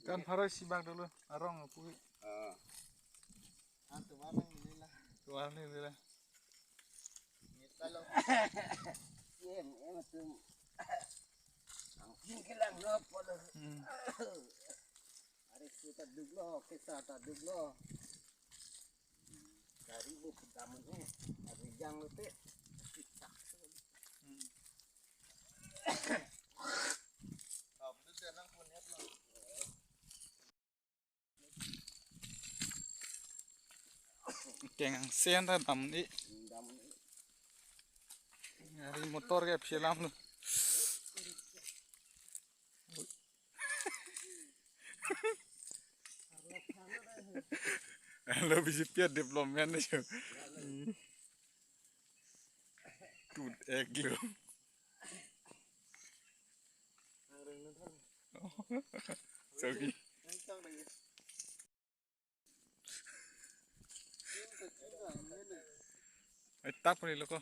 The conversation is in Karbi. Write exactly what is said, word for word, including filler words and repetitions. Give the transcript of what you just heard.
Kan pharo isi bak dolo, arong apu. Ah. Ah, tovar nanglela. Tovar nanglela. Neta lo. Em, em atum. Angking kelang lo polo. Hmm. Ari su ta duklo, kesa ta duklo. Gari bu kedam ni, gari jang lote. Hmm. Keng angsen ta dam ni. Dam ni. Gari motor ke phelam lo. Alo B J P development ni. Tut ek lo. Sorry. Ai tap ni lo ko.